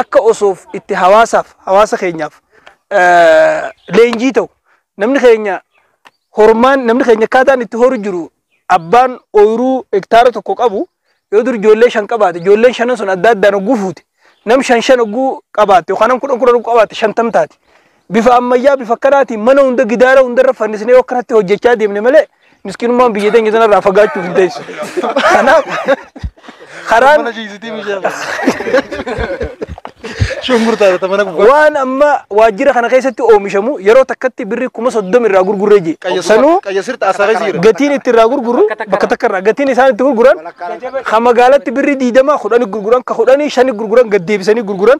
Akka osoof itti hawaasaaf hawaasa keenyaaf leenjii ta'u, namni keenya hormaan, namni keenya akkaataan itti horu jiru, abbaan ooyiruu hektaara 1 qabu yoo dur ijoollee 5 qabaate, ijoolleen shanan sun adda addaan hogguu fuute, nam 5 5 hogguu qabaatte yookaan nam 10 10 hogguu qabaatte 50 taati. Bifa ammayyaa bifa akkanaatiin mana hunda gidaara hundarra fannisnee yoo akkanatti hojjechaa deemne malee miskinummaan biyya teenya sanarraa fagaachuuf hin teessu. Kanaaf karaan Mana jiisitii bishaan. Shunkurtaa mana gubbaa. Waan amma waajjira kana keessatti oomishamu yeroo takkatti birrii 30,000 irraa gurgurree jee. Sanuu Qayyasirta asaaree jira. Gatiin itti irraa gurgurru bakka takka irraa gatiin isaan itti gurguran ka magaalatti birrii 20 10 gurguran, ka 10 5 gurguran, gad deebisanii gurguran.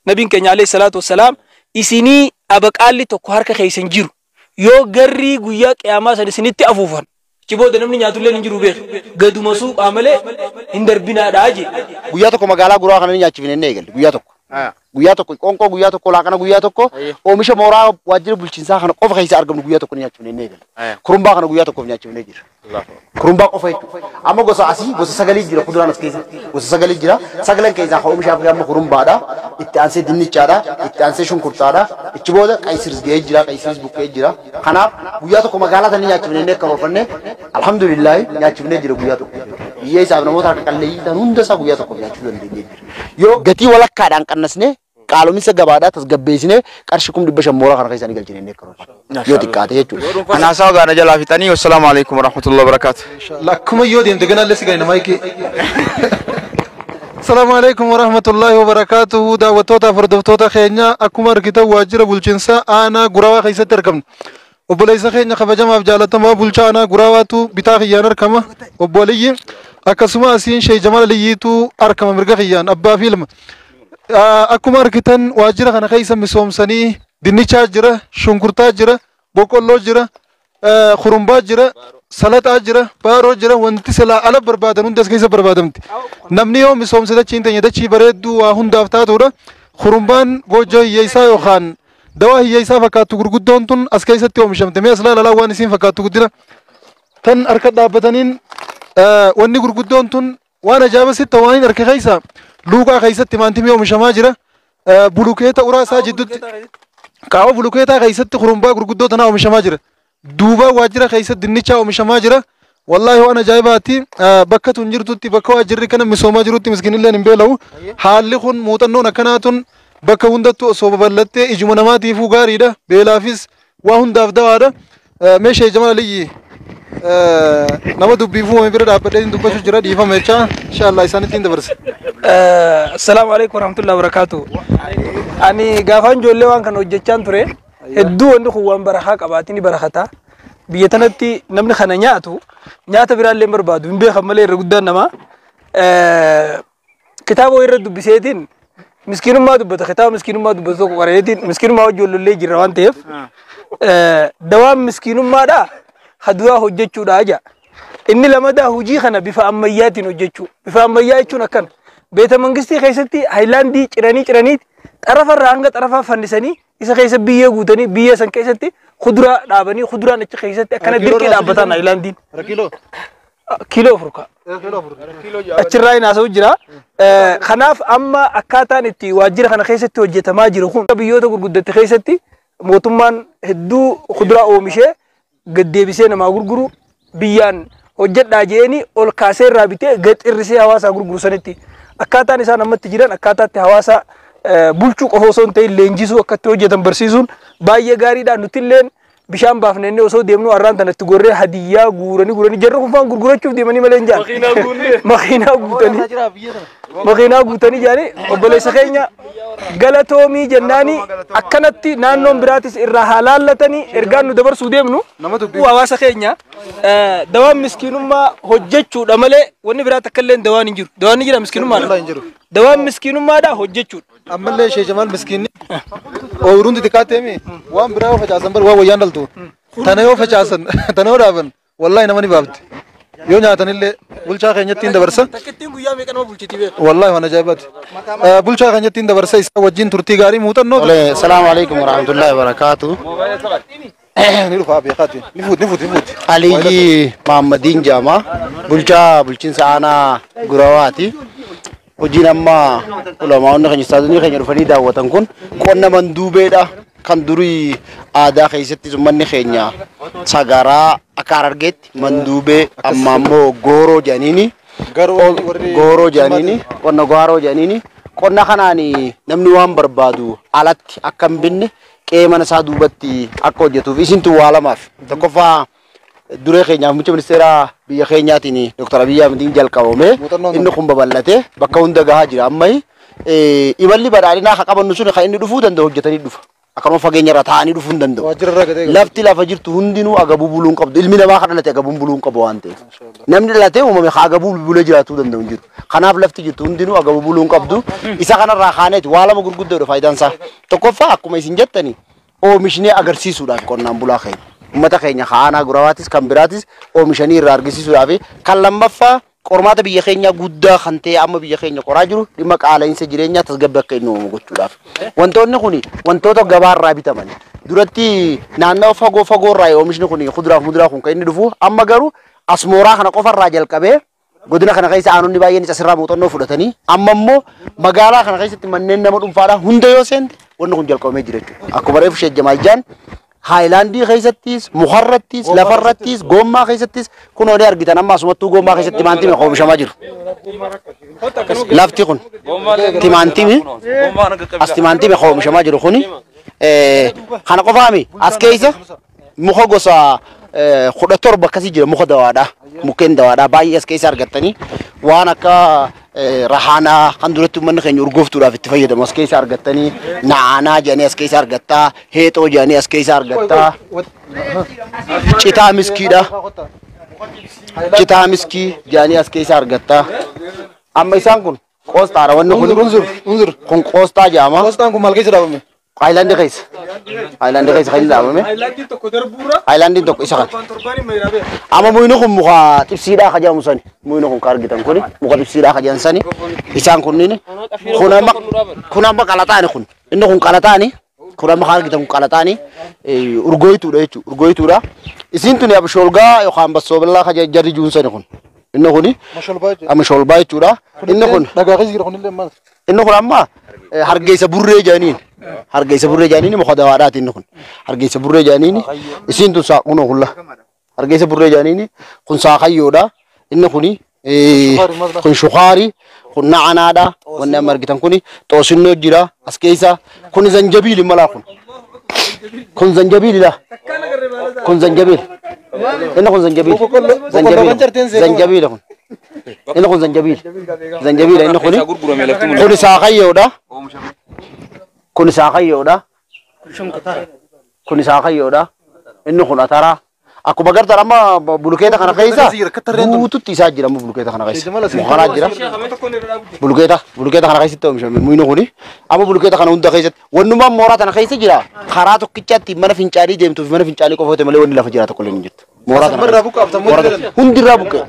Nabiin keenya alayhi salaatu wassalaam isinii abaqaalli tokko harka keessan jiru yoo garrii guyyaa qiyaamaa san isinitti afuufan, achi booda namni nyaatullee hin jiru beeku, gaduma suuqaa malee hin darbinaadhaa jee. Guyyaa tokko magaalaa Guraa kana ni nyaachifne inni eegalle guyyaa tokko. Guyyaa tokko qoonqoo, guyyaa tokko laaqana, guyyaa tokko oomisha mooraa waajjira bulchiinsaa kana qofa keessa argamnu guyyaa tokko ni nyaachifne inni eegalle. Kurumbaa kana guyyaa tokkoof nyaachifnee jira. Kurumbaa qofa jechuudha. Amma gosa asii gosa sagalii jira, kuduraan as keessa gosa sagalii jira. Sagalan keessaa kan oomishaaf amma kurumbaadha. Itti aansee dinnichaadha. Itti aansee shunkurtaadha. Ichi booda qayisiris ga'ee jira. Qayisiris buqqee jira. Kanaaf guyyaa tokko magaalaa tana nyaachifnee inni akka karoorfanne alhamdulillahi nyaachifnee jira guyyaa tokko. Biyya isaaf namoota harka qalleeyyii ta'an hunda isaa guyyaa tokko nyaachuu dandeenyee jira. Yoo gatii walakkaadhaan qannasnee qaalominsa gabaadhaa tasgabbeessinee qarshii 500,000 mooraa kana keessa ni galchine inni akka karoorfanne. Yoo xiqqaate jechuudha. Anaasaa gaana jalaa fixanii, wassalaamu alaikum warahmatullahi wabarakaatu. Lakkuma yoo deemte ganallee si gani maayikii. Salaamu alaikum warahmatullahi wabarakatuhu. Daawwattoota fi hordoftoota keenya, akkuma argitan waajjira bulchiinsaa aanaa Gurawaa keessatti argamna. Obboleessa keenya kabajamaaf jaalatamaa bulchaa aanaa Guraawaatu bitaa kiyyaan argama. Obbo Aliyyi, akkasuma asiin Sheek Jamal Aliyyiitu argama mirga kiyyaan, abbaa fi ilma. Akkuma argitan waajjira kana keessa misoomsanii dinnichaa jira, shunkurtaa jira, boqqolloo jira, kurumbaa jira, salaxaa jira, baaroo jira, wanti silaa ala barbaadan hundi as keessa barbaadamti. Namni yoo misoomse dachiin teenya dachii bareedduu waa hundaaf taatudha. Kurumbaan goojjoo hiyyeessaa yookaan dawaa hiyyeessaa fakkaattu gurguddoon tun as keessatti oomishamte. Mee as ilaalaa waan isiin fakkaattu guddina. Tan harka dhaabbataniin wanni gurguddoon tun waan ajaa'iba sitta waan hin harka keessa luuqaa keessatti timaantimii oomishamaa jira. Bulukeeta uraa isaa jidduutti qaama bulukeetaa keessatti kurumbaa gurguddoo tanaa oomishamaa jira. Duuba waajjira keessatti dinnichaa oomishamaa jira. Wallaahi waan ajaa'ibaati. Bakka tun jirtutti, bakka waajjirri kana misoomaa jirutti miskinilleen hin beela'u. Haalli kun muuxannoon akkanaa tun bakka hundattuu osoo babal'attee ijuma namaatiifuu gaariidha. Beelaafis waa hundaaf dawaadha. Meeshee Jamal Aliyyi nama dubbiif uumame bira dhaabbadhee dubbachuu jira, dhiifama jechaa inshallah isaanitti hin dabarse. Assalaamu alaikum warahmatullahi wabarakatuh. Ani gaafaan ijoollee waan kana hojjechaan ture, hedduu wanni kun waan barakaa qabaati, ni barakataa. Biyya tanatti namni kana nyaatu nyaata biraallee hin barbaadu, hin beekan malee irra guddaan namaa. Kitaaba wayii irra dubbiseetiin miskiinummaa dubbata, kitaaba miskiinummaa dubbatu tokko qareetiin miskiinummaa wajjin lollee jirra waan ta'eef, dawaan miskiinummaadhaa haduraa hojjechuudha aja. Inni lamadaa hojii kana bifa ammayyaatiin hojjechuu. Bifa ammayyaa jechuun akkana. Beeta mangistii keessatti haayilaandii ciranii ciranii xarafarraa hanga xarafaa fannisanii isa keessa biyyee guutanii biyyee san keessatti kuduraa dhaabanii kuduraan achi keessatti akkana dirqii dhaabbatan haayilaandiin. Kiiloo. Kiiloo 4 ka. Achirraa hin haasa'u jira. Kanaaf amma akkaataan itti waajjira kana keessatti hojjetamaa jiru kun biyyoota gurguddatte keessatti mootummaan hedduu kuduraa oomishee gad deebisee namaa gurguru, biyyaan hojjedhaa je'anii ol kaasee irraa bitee gad xirrisee hawaasaa gurguru sanitti akkaataan isaan ammatti jiran akkaataatti hawaasa bulchuu qofa osoo hin ta'in leenjisuu akkatti hojjetan barsiisuun baay'ee gaariidha. Nutilleen bishaan baafne inni osoo deemnu har'aan tanatti gorree hadiyyaa guuranii guuranii jarri kun faan gurgurachuuf deemanii malee hin jaan. Makiinaa guutanii makiinaa guutanii jaanii obboleessa keenya galatoomii jennaanii akkanatti naannoon biraatis irraa haa laallatanii ergaan nu dabarsuu deemnu hawaasa keenya dawaan miskiinummaa hojjechuudha malee wanni biraa takka illee dawaan hin jiru. Dawaan ni jira miskiinummaadha. Dawaan miskiinummaadha hojjechuudha. Ammallee Sheek Jamal miskiinni ooyiruun xixiqqaa ta'e waan biraa yoo facaasan bar waan wayyaan dhaltu. Tana yoo facaasan, tana yoo dhaaban, wallaahi nama ni baafti. Yoo nyaatanillee bulchaa keenyatti hin dabarsa. Takkittiin guyyaa meeqa nama bulchiti beeku? Wallaahi waan ajaa'ibaati. Bulchaa keenyatti hin dabarsa, isaa wajjin turtii gaarii muuxannoo. Tole, salaamu alaikum warahmatullahi wabarakatuh. Ni dhufa beekaati. Ni fuuti, ni fuuti, ni fuuti. Aliyyi Mahammadiin jedhama. Bulchaa bulchiinsa aanaa Gurawaati. Hojiin amma ulamaa'onni keenya ustaazonni keenya dhufanii daawwatan kun qonna manduubeedha. Kan durii aadaa keessatti uummanni keenya sagaraa akka Harargeetti manduubee amma ammoo gooroo jedhaniini gooroo jedhaniini qonna gooroo jedhaniini qonna kanaan namni waan barbaadu alatti akka hin binne qe'ee mana isaa duubatti akka hojjetuuf isintu waa lamaaf tokkoffaa duree keenyaaf muummicha ministeera biyya keenyaatiin Dr. Abiyyi Ahmediin jalqabame inni kun babal'ate bakka hunda gahaa jira amma imalli badhaadhinaa kan qabannu sun kan inni dhufuu danda'u hojjetanii dhufa. Akkanuma fageenya irra taa'anii dhufuu hin danda'u. Lafti lafa jirtu hundinuu agabuu buluu hin qabdu. Ilmi namaa kan dhalate agabuu buluu hin qabu waan ta'eef. Namni dhalatee uumame haa agabuu bulee jiraatuu danda'u hin jiru. Kanaaf lafti jirtu hundinuu agabuu buluu hin qabdu. Isa kanarraa kaaneeti waa lama gurguddoodha faayidaan isaa. Tokkoffaa akkuma isin jettani oomishnee agarsiisuudhaaf qonnaan bulaa keenya. Uummata keenya aanaa Gurawaatis kan biraatis oomishanii irraa argisiisuudhaaf kan lammaffaa qormaata biyya keenya guddaa kan ta'e amma biyya keenya qoraa jiru dhimma qaala'insa jireenyaa tasgabbii akka inni uumamu gochuudhaaf. Wantoonni kun wantoota gabaarraa bitaman duratti naannawa fagoo fagoorraa oomishni kun kuduraa fi muduraa kun kan inni dhufu amma garuu as mooraa kana qofarraa jalqabee godina kana keessa aanonni baay'een asirraa muuxannoo fudhatanii amma immoo magaalaa kana keessatti manneen nama dhuunfaadhaa hunda yoo seente wanni kun jalqabamee jira jechuudha. Akkuma reefu Sheek Jamaal Jaan Haayilaandii keessattis, mukarrattis, lafarrattis, gommaa keessattis kun horii argitan amma asumattuu gommaa keessatti timaantimii oomishamaa jiru. Lafti kun timaantimii as timaantimii oomishamaa jiru kuni kana qofaami as keessa muka gosa 17 akkasii jira muka dawaadhaa mukkeen dawaadhaa baay'ee as keessa argattanii waan akka rahaanaa kan duratti uummanni keenya urgooftuudhaaf itti fayyadamu as keessa argattanii na'anaa jedhanii as keessa argattaa heexoo jedhanii as keessa argattaa citaa miskiidha citaa miskii jedhanii as keessa argattaa amma isaan kun qoostaadha wanni kun kun qoostaa jedhama. Qoostaan kun maal keessa dhaabame? Haayilaandii keessa. Haayilaandii keessa kan inni dhaabame. Haayilaandiin tokko darbuurra. Haayilaandiin tokko isa kana. Amma muyni kun muka xibsiidhaa ka jedhamu sani. Muyni kun ka argitan kuni muka xibsiidhaa ka jedhan sani. Isaan kunniin kun amma qalataani kun. Inni kun qalataani. Kun amma ka argitan kun qalataani. Urgooyituudha jechuudha. Urgooyituudha. Isiin tuni abshoolgaa yookaan bassoobilaa ka jarri juun sani kun. Inni kuni amma jechuudha. Inni kun dhagaa keessa jira kunillee maal? Inni kun amma hargeysa burree jedhaniin. Hargeysa burree jedhaniin muka dawaadhaati inni kun. Hargeysa burree jedhaniin isiin tun kunoo kulla. Hargeysa burree jedhaniin kun saakayyoodha. Inni kuni kun shukaari kun na'anaadha. Wanni amma argitan kuni xoosinnoo jira as keessa kun zanjabiili malaa kun. Kun zanjabiilidha. Kun zanjabiil. Inni kun zanjabiil. Zanjabiil. Zanjabiila kun. Inni kun zanjabiil. Zanjabiila inni kuni. Kun saakayyoodha. Kun saakayyoodha. Kun saakayyoodha. Inni kun ataraa. Akkuma agartan amma bulukeeta kana keessa guututti isaa jira amma bulukeeta kana keessa. Mukanaa jira. Bulukeeta bulukeeta kana keessatti oomishame muyni kuni amma bulukeeta kana hunda keessatti wannumaan mooraa tana keessa jira karaa tokkichaatti mana fincaanii deemtuuf mana fincaanii qofa ta'e malee wanni lafa jira tokko illee hin jirtu. Mooraa tana hundirraa buqqee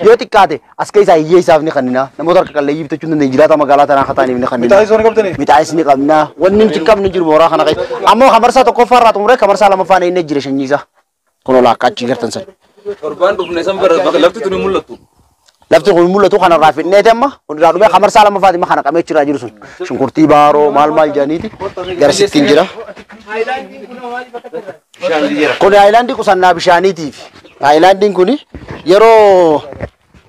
yoo xiqqaate as keessaa hiyyeessaaf ni kannina namoota harka qalleeyyii bitachuu dandeenye jiraata magaalaa tanaa akka ta'aniif ni kannina. Mixaayis ni qabna wanni hin qabne jiru mooraa kana keessa ammoo kamarsaa tokkoffaarraa xumuree kamarsaa lammaffaan inni jira shanyiisaa. Kun olaa akka achi gartan san. Torbaan dhufne san bara lafti tun hin mul'attu. Lafti kun hin mul'atu kanarraa fidneeti amma hundirraa dhumee kamarsaa lammaffaati amma kana qabee jiraa jiru sun. Shunkurtii baaroo maal maal jedhaniiti gara sittiin jira. Kun haayilaandii qusannaa bishaaniitiif. Haayilaandiin kun yeroo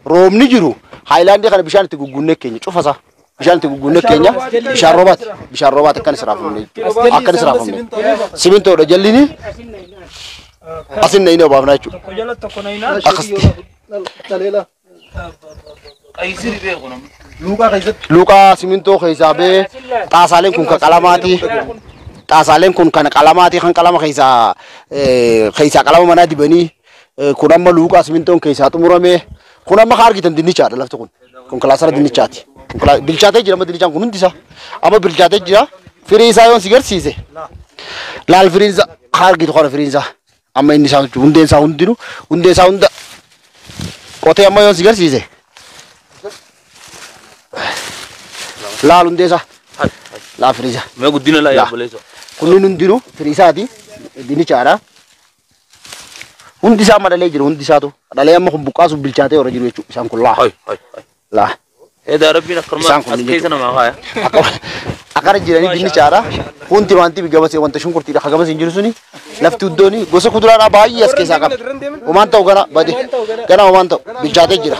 roobni jiru haayilaandii kana bishaan itti guggunnee keenya cufasa. Bishaan itti guggunnee keenya bishaan roobaati. Bishaan roobaati akkan israafamne. Akkan israafamne. Simintoodha jallini. Asin na ina baafna jechuudha. Akkasitti. Luuqaa simintoo keessaa bee xaasaaleen kun kan qalamaati. Xaasaaleen kun kan qalamaati kan qalama keessaa keessaa qalama manaa dibanii kun amma luuqaa simintoon keessaa xumurame kun amma ka argitan dinnichaadha lafti kun. Kun kilaasara dinnichaati. Bilchaatee jira amma dinnichaan kun hundisaa. Amma bilchaatee jira firii isaa yoon si garsiise. Laal firiin isaa ka argitu kana firiin isaa. Amma inni isaa hundeen isaa hundinuu hundee isaa hunda qotee amma yoon si garsiise. Laal hundee isaa. Laal firii isaa. Mee guddina laa yaabboleessa. Kunniin hundinuu firii isaati dinnichaadha. Hundi isaa amma dhalee jira hundi isaatu dhalee amma kun buqqaasuuf bilchaatee warra jiru jechuudha isaan kun laa. Laa. Edaa rabbiin Isaan akkanumaa kun as ni keessa namaa kaaya. Akkana jiranii dinnichaadha. Kun timaantii gamasee wanta shunkurtiidha. Ka gamasee hin jiru suni lafti iddooni gosa kuduraadhaa baay'ee as keessaa qaba. Homaan ta'u gana bade gana homaan ta'u bilchaatee jira.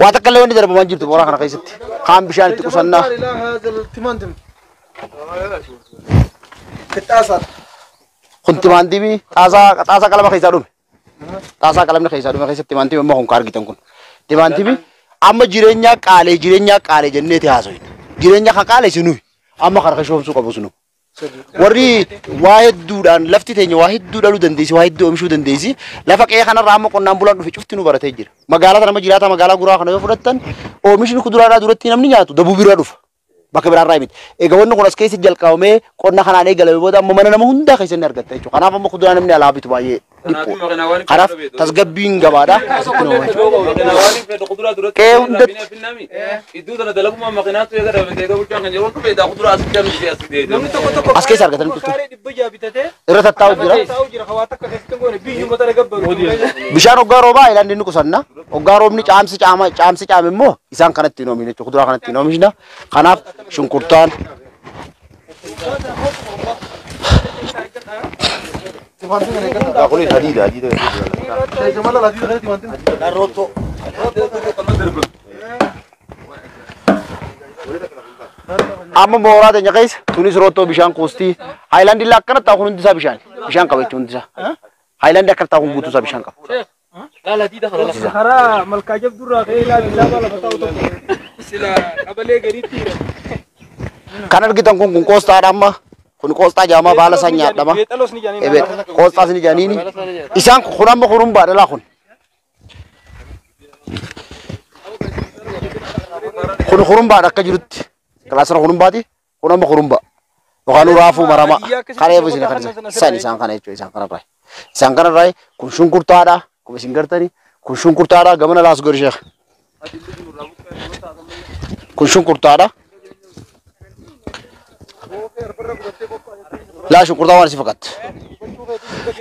Waa takka illee wanni darbamaa hin jirtu mooraa kana keessatti. Kaan bishaan itti qusannaa. Kun timaantii xaasaa qalama keessaa dhume. Xaasaa qalamni keessaa dhume keessatti timaantii amma kun ka argitan kun. Timaantii amma jireenya qaalee jenneeti haasofne. Jireenya kan qaalee sinuyi. Amma kana kashoomsuu qabu sunu. Warri waa hedduudhaan lafti teenya waa hedduu dhaluu dandeessi, waa hedduu oomishuu dandeessi. Lafa qe'ee kanarraa amma qonnaan bulaan dhufe cufti nu baratee jira. Magaalaa tana amma jiraata magaalaa Guraa kana yoo fudhattan oomishni kuduraadhaa duratti namni nyaatu dabuu biraa dhufa. Bakka biraarraa miti. Egaa wanni kun as keessa jalqabamee qonna kanaan eegalame booda amma mana nama hundaa keessa ni argatta jechuudha. Kanaaf amma kuduraa namni alaa bitu baay'ee dhiphoo. Kanaaf tasgabbiin gabaadha. Asitti nama Qe'ee hundatti as keessa argatanii turte. Irra tattaa'u jira. Bishaan hoggaa roobaa haayilaandii ni qusanna. Hoggaa roobni caamsi caame immoo isaan kanatti hin oomishne jechuudha. Kuduraa kanatti hin oomishna. Kanaaf shunkurtaan amma mooraa teenya keessa tunis roottoo bishaan kuustii haayilaandii illee akkana taa'u kun hundi isaa bishaan qaba jechuun hundi isaa haayilaandii akkana taa'u kun guutuu isaa bishaan qaba. Karaa malkaa jabduurraa ka'ee ilaalu lafa taa'u tokko sila qabalee gadiitti. Kan argitan kun qoostaadha amma. Kun qoostaa jaamaa baala isaa nyaadhama. Qoostaas ni jaaniini. Isaan kun amma kurumbaadha laa kun. Kun kurumbaadha akka jirutti. Kilaasara kurumbaati. Kun amma kurumbaa. Yookaan raafuu maramaa. Kana eeboo isin kan isaan isaan kana jechuudha isaan kanarraa. Isaan kanarraa kun shunkurtaadha. Kun isin gartani. Kun shunkurtaadha gamana laas gori sheekh. Kun shunkurtaadha. Laa shunkurtaa waan si fakkaatti.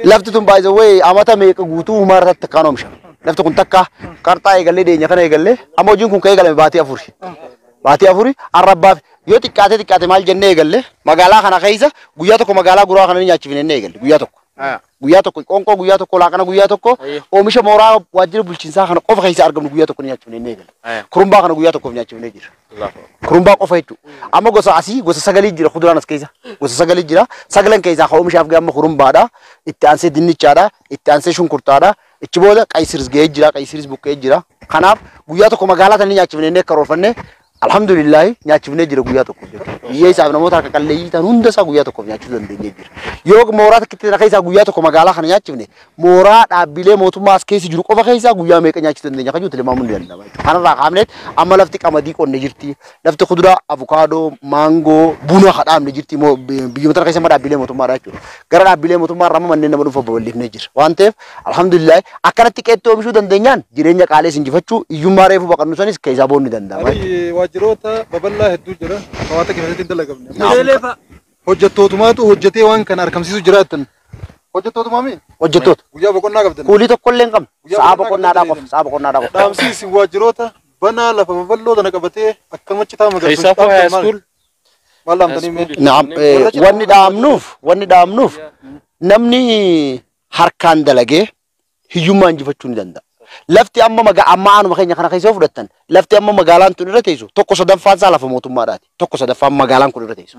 Lafti tun by the way amata meeqa guutuu humaa irratti takkaan oomisha. Lafti kun takka qarxaa eegallee dhiyeenya kana eegallee amma hojiin kun kan eegalame baatii afuri. Baatii afuri arrabbaaf yoo xiqqaate maal jennee eegalle magaalaa kana keessa guyyaa tokko magaalaa Guraa kana ni nyaachifne jennee eegalle guyyaa tokko. Guyyaa tokko qoonqoo guyyaa tokko laaqana guyyaa tokko oomisha mooraa waajjira bulchiinsaa kana qofa keessa argamnu guyyaa tokko ni nyaachifne jennee eegalle. Kurumbaa kana guyyaa tokkoof nyaachifnee jira. Kurumbaa qofa jechuudha. Amma gosa asii gosa sagalii jira kuduraan as keessa. Gosa sagalii jira. Sagalan keessaa oomishaaf gama kurumbaadha. Itti aansee dinnichaadha. Itti aansee shunkurtaadha. Ichi booda qayisiris ga'ee jira. Qayisiris buqqee jira. Kanaaf guyyaa tokko magaalaa tana nyaachifne jennee karoorfanne alhamdulillahi nyaachifnee jira guyyaa tokko jechuudha. Biyya isaaf namoota harka qalleeyyii ta'an hunda isaa guyyaa tokkoof nyaachuu dandeenyee jira. Yoo mooraa takkitti na keessaa guyyaa tokko magaalaa kana nyaachifne mooraa dhaabbilee mootummaa as keessa jiru qofa keessaa guyyaa meeqa nyaachuu dandeenya kan jiru tilmaamuun ni danda'ama jechuudha. Kanarraa kaafneet amma lafti qamadii qonne jirti. Lafti kuduraa avukaadoo, maangoo, buna kadhaamne jirti. Biyyoota kana keessa amma dhaabbilee mootummaadha jechuudha. Gara dhaabbilee mootummaa irraa amma manneen nama dhuunfaa babal'ifnee jira. Waan ta'eef alhamdulillahi akkanatti qeettoo oomishuu dandeenyaan jireenya qaalee injifachuu hiyyummaa reefu baqannu sanis keessaa boonni danda'ama. Waajjiroota babal'aa hedduu jira. Hawaasa keessatti hin dalagamne. Hojjettootumaatu hojjetee waan kana argamsiisu jiraatan. Hojjettootumaa mi? Hojjettoota. Guyyaa boqonnaa qabdan. Kuulii tokko illee hin qabnu. Sa'a boqonnaadhaa qofa. Sa'a boqonnaadhaa qofa. Dhaamsiisi waajjiroota banaa lafa babal'oo tana qabatee akkamatti taa'ama agarsiisu. Keessaa high school. Maal dhaamtanii mee? Naam wanni dhaamnuuf namni harkaan dalagee hiyyummaa injifachuu ni danda'a. Lafti amma amma aanuma keenya kana keessa fudhattan lafti amma magaalaan tun irra teessu tokko sadaffaan isaa lafa mootummaadhaati. Tokko sadaffaan magaalaan kun irra teessu.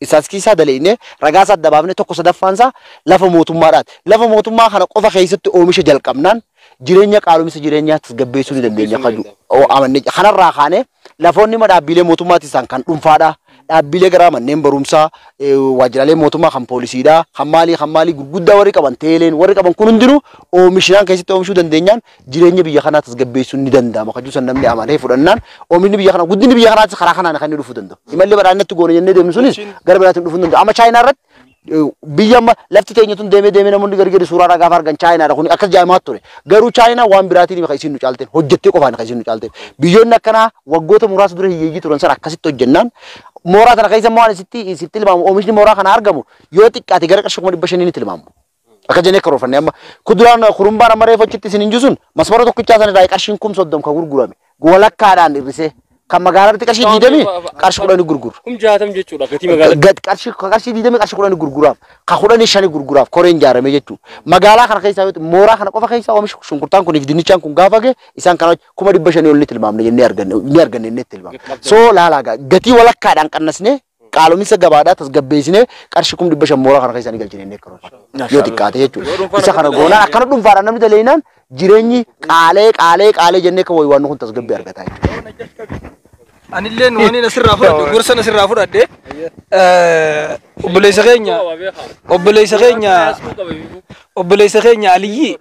Isaas keessaa daleenne ragaa isaa adda baafne tokko sadaffaan isaa lafa mootummaadhaati. Lafa mootummaa kana qofa keessatti oomisha jalqabnaan jireenya qaalomisa jireenyaa tasgabbeessuu ni dandeenya kan jiru. Amanne kanarraa kaanee lafoonni dhaabbilee mootummaati isaan kan dhuunfaadha. Dhaabbilee garaa manneen barumsaa waajjiraalee mootummaa kan poolisiidha. Kan maalii gurguddaa warri qaban teeleen warri qaban kun hundinuu oomishinaan keessatti oomishuu dandeenyaan jireenya biyya kanaa tasgabbeessuun ni danda'ama. Kan jiru namni amanee fudhannaan oomishni biyya kanaa guddinni biyya kanaatis karaa kanaan kan inni dhufuu danda'u. Imalli badhaadhinatti goone jennee deemnu sunis gara biraatiin dhufuu danda'u. Amma Chaayinaa irratti biyya amma lafti teenya tun deemee deemee namoonni gari gari suuraa gaafa argan Chaayinaadha kun akkas jaamaa ture. Garuu Chaayinaa waan biraatiin kan isin nu caalteen hojjettee qofaan kan isin nu caalteen. Biyyoonni akkanaa waggoota muraasa dura hiyyeeyyii turan sana akkasitti hojjennaan mooraa tana keessa immoo isitti tilmaamu oomishni mooraa kana argamu yoo xiqqaate gara qarshii 500,000 ni tilmaamu. Akka jennee karoorfanne amma kuduraan kurumbaan amma reefu achitti isin hin jiru sun masmara tokkichaa sana irraa qarshiin 30,000 kan gurgurame. Walakkaadhaan hir'isee kan magaalaa irratti qarshii 20 qarshii 10 gurguru. Kum 60 jechuudha gatii magaalaa. Qarshii 20 qarshii 10 gurguraaf ka 15 gurguraaf koreen ijaarame jechuudha. Magaalaa kana keessaa yoo mooraa kana qofa keessaa oomisha shunkurtaan kun fi dinnichaan kun gaafa ga'e isaan kana 500,000 ol ni tilmaamne jennee arganne ni arganne inni tilmaamne. So laalaa gatii walakkaadhaan qannasnee qaalomisa gabaadhaa tasgabbeessinee qarshii 500,000 mooraa kana keessaa ni galchine inni karoorfata. Yoo xiqqaate jechuudha. Isa kana goonaan akkana dhuunfaadhaan namni daleeinaan jireenyi qaalee qaalee qaalee jennee kan wayiwaannu kun tasgabbii argataa jechuudha. Anilleen waan inni asirraa fudhadhe gorsa asirraa fudhadhe obboleessa keenya Aliyyi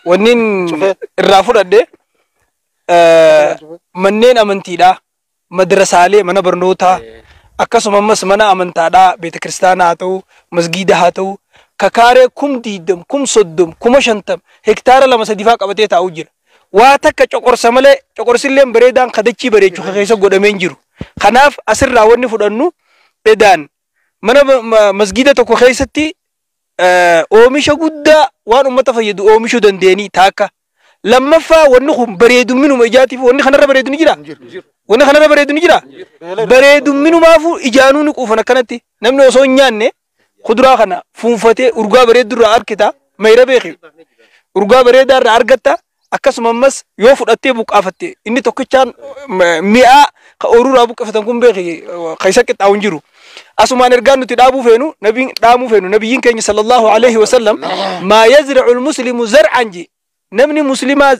wannin irraa fudhadhe manneen amantiidhaa madrasaalee mana barnootaa akkasuma ammas mana amantaadhaa beeta kiristaanaa haa ta'u masgiida haa ta'u kakaaree 20,000 30,000 50,000 hektaara 2-3 faa qabatee taa'u jira. Waa takka coqorsa malee coqorsilleen bareedaan kadachii bareechu keessa godhamee hin jiru. Kanaaf asirraa wanni fudhannu edaan mana masgiida tokko keessatti oomisha guddaa waan uummata fayyadu oomishuu dandeenii taakka. Lammaffaa wanni kun bareedumminuma ijaatiif wanni kanarra bareedu ni jira. Wanni kanarra bareedu ni jira. Bareedumminumaafuu ijaanuu ni quufan akkanatti namni osoo hin nyaanne kuduraa kana fuunfatee urgaa bareeddurraa argita mayra beeki urgaa bareedaarraa argatta. Akkasuma ammas yoo fudhattee buqqaafatte inni tokkichaan mi'aa ka ooruraa buqqaafatan kun beeki keessa qixxaa'u hin jiru. Asumaan ergaan nuti dhaabuu feenu nabiin dhaamuu feenu nabiyyiin keenya sallallahu alaihi wasallam maa yazra'u almuslimu zar'an ji namni muslimaa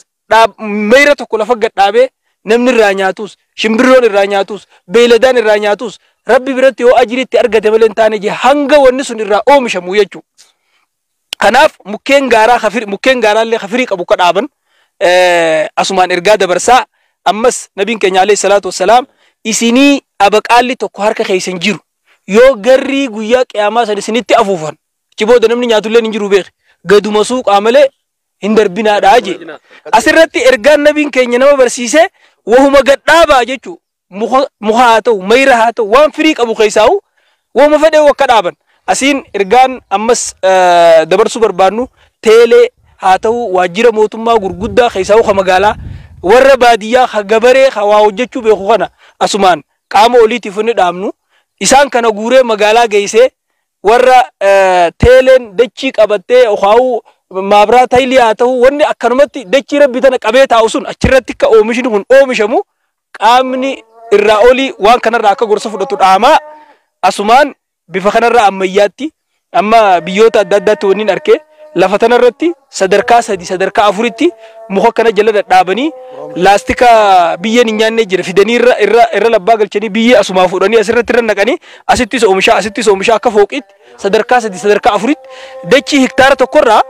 mayra tokko lafa gad dhaabee namni irraa nyaatus shimbirroon irraa nyaatus beeyladaan irraa nyaatus rabbi biratti yoo ajiriitti argate malee hin taane je hanga wanni sun irraa oomishamu jechuudha. Kanaaf mukkeen gaaraa mukkeen gaaraallee kafirii qabu ka dhaaban asumaan ergaa dabarsaa ammas nabiin keenya alayhi salaatu wassalaam isinii abaqaalli tokko harka keessan jiru yoo garrii guyyaa qiyaamaa san isinitti afuufan achi booda namni nyaatulleen hin jiru beeki gaduma suuqaa malee hin darbinaadhaa jee. Asirratti ergaan nabiin keenya nama barsiise wahuma gadhaabaa jechuu muka haa ta'u mayra haa ta'u waan firii qabu keessaa'u wahuma fedhee akka dhaaban. Asiin ergaan ammas dabarsuu barbaannu teelee haa ta'u waajjira mootummaa gurguddaa keessaa'u ka magaalaa warra baadiyyaa ka gabaree ka waa hojjechuu beeku kana asumaan qaama oliitiif inni dhaabnu isaan kana guuree magaalaa geessee warra teeleen dachii qabattee okaa'uu maabraa taayilii haa ta'u wanni akkanumatti dachii rabbi tana qabee taa'u sun achirratti akka oomishni kun oomishamu qaamni irraa olii waan kanarraa akka gorsa fudhatu dhaamaa asumaan bifa kanarraa ammayyaatti amma biyyoota adda addaatti wanni arkee lafa tanarratti sadarkaa 3 sadarkaa 4tti muka kana jala dhadhaabanii laastika biyyeen hin nyaanne jira fidanii irra labbaa galchanii biyyee asumaa fuudhanii asirratti irra naqanii asittis oomishaa akka fooqitti sadarkaa 3 sadarkaa 4tti dachii hektaara tokkorraa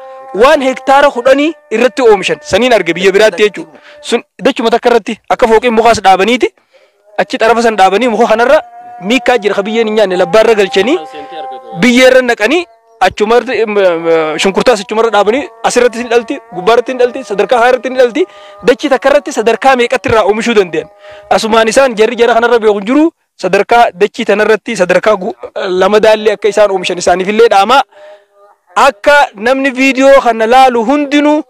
waan hektaara 10 irratti oomishan saniin arge biyya biraatti jechuudha. Sun dachuma takka irratti akka fooqiin mukaas dhaabaniiti achi xarafa san dhaabanii muka kanarra miikaa jira ka biyyeen hin nyaanne labbaarra galchanii biyyeerra naqanii achumarra shunkurtaas achumarra dhaabanii asirratti ni dhalti gubbaarratti ni dhalti sadarkaa haarratti ni dhalti dachii takkarratti sadarkaa meeqatti irraa oomishuu danda'an. Asumaan isaan jarri jara kanarra beeku jiru sadarkaa dachii tanarratti sadarkaa lama daallee akka isaan oomishan isaaniifillee dhaamaa akka namni viidiyoo kana laalu hundinuu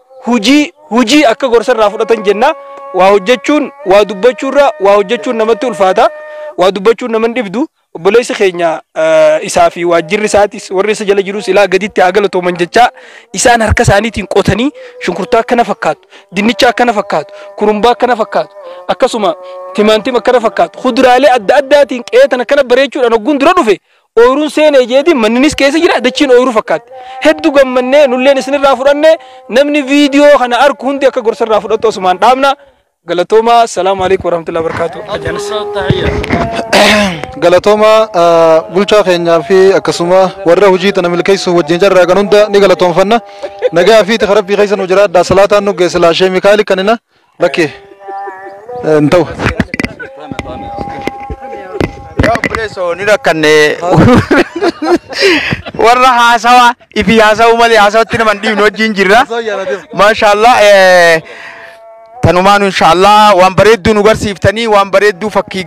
hujii akka gorsarraa fudhatan jenna. Waa hojjechuun waa dubbachuurra waa hojjechuun namatti ulfaata waa dubbachuun nama hin dhibdu. Obboleessi keenya isaa fi waajjirri isaatis warri isa jala jirus ilaa gaditti haa galatooman jechaa isaan harka isaaniitiin qotanii shunkurtaa akkana fakkaatu dinnicha akkana fakkaatu kurumbaa akkana fakkaatu akkasuma timaantima akkana fakkaatu kuduraalee adda addaatiin qeetan akkana bareechuudhaan hogguun dura dhufe ooyiruun seenee jeetiin manninis keessa jira dachiin ooyiruu fakkaatti. Hedduu gammannee nulleen isinirraa fudhannee namni viidiyoo kana arku hundi akka gorsarraa fudhatu osumaan dhaabna. Galatoomaa, assalaamu alaikum warahmatullahi wabarakatuh. Ajaanis. Galatooma bulchaa keenyaa fi akkasuma warra hojii tana milkeessuuf wajjin jarraa kan hunda ni galatoonfanna. Nagaa fi rabbii keessa nu jiraadhaa salaataan nu geesse laashee Mikaa'el kanina lakkee hin ta'u. Yaa obboleessoo ni rakkanne warra haasawa ifi haasawuu malee haasawatti nama hin dhiibne wajjin jirra. Maashaallah. Tanumaanu inshaallah waan bareedduu nu garsiiftanii, waan bareedduu, fakkii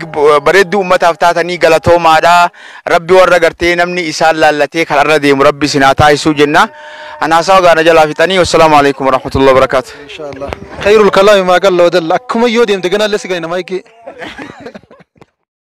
bareedduu ummataaf taatanii, galatoomaadha. Rabbi warra gartee namni isaan laallatee kararra deemu Rabbi isin haa taasisuu jenna. Anaasaa gaana jalaa fixanii, wassalaamu alaikum warahmatullahi wabarakaatu. Inshaallah. خير الكلام ما قل ودل. Akkuma yoo deemte ganaallee si gani maayikii.